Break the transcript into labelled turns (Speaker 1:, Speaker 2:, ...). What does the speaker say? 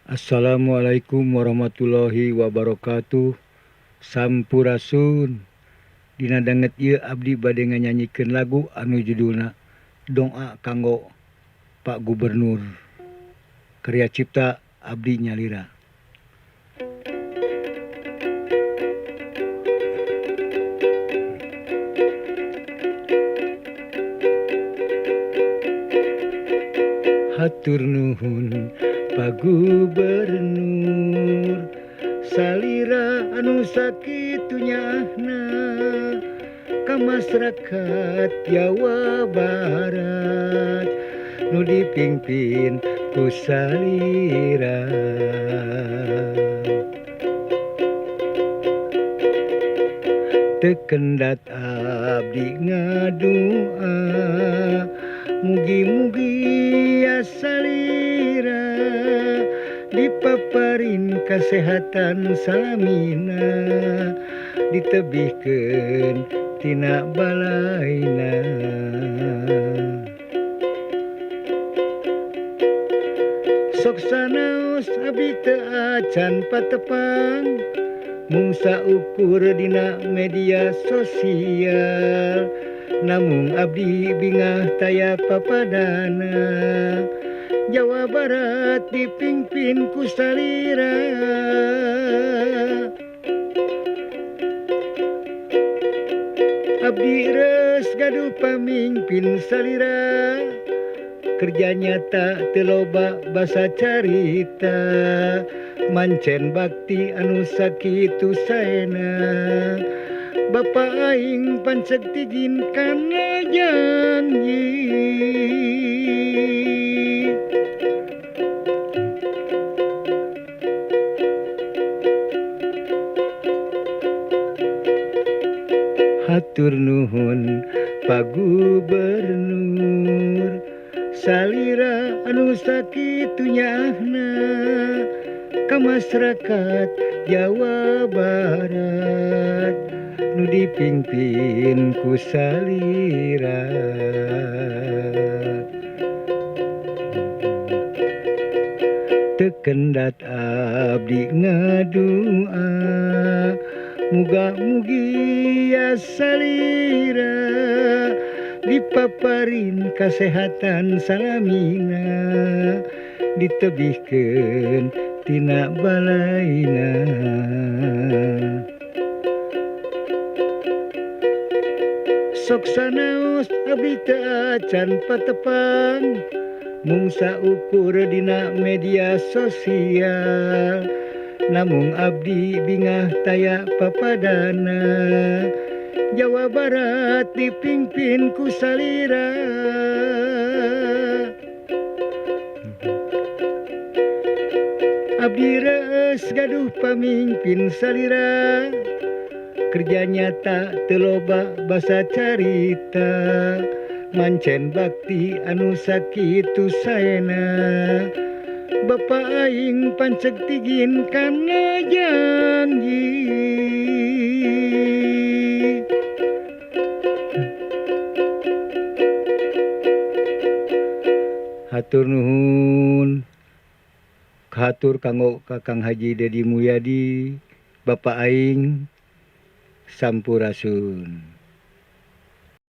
Speaker 1: Assalamualaikum warahmatullahi wabarakatuh. Sampurasun. Dina danget ieu abdi bade nganyanyikeun lagu anu judulna Doa Kanggo Pak Gubernur. Karya cipta abdi nyalira. Hatur nuhun Pak Gubernur, salira anu sakitu nyaahna ka masyarakat Jawa Barat nu dipimpin ku salira. Teu kendat abdi ngadua, mugi-mugi salira dipaparin kasehatan salamina, ditebihkeun tina balaina. Sok sanaos abdi teu acan patepang, mung saukur dina media sosial, namung abdi bingah taya papadana. Jawa Barat dipimpin ku salira. Abdi reus gaduh pamimpin salira, kerja nyata teu loba basa carita, mancen bakti anu sakitu saena. Bapak aing panceg tijin kana janji. Hatur nuhun Pak Gubernur, salira anu sakitu nyaahna ka masyarakat Jawa Barat nu dipimpin ku salira. Teu kendat abdi ngadua, muga-mugi salira dipaparin kasehatan salamina, ditebihkeun tina balaina. Sok sanaos abdi teu acan patepang, mung saukur dina media sosial, namung abdi bingah taya papadana. Jawa Barat dipimpin ku salira. Abdi reus gaduh pamimpin salira, kerja nyata teu loba basa carita, mancen bakti anu sakitu saena. Bapak aing panceg tijin kana janji. Hatur nuhun kahatur kanggo Kakang Haji Dedi Mulyadi, Bapak aing, sampurasun.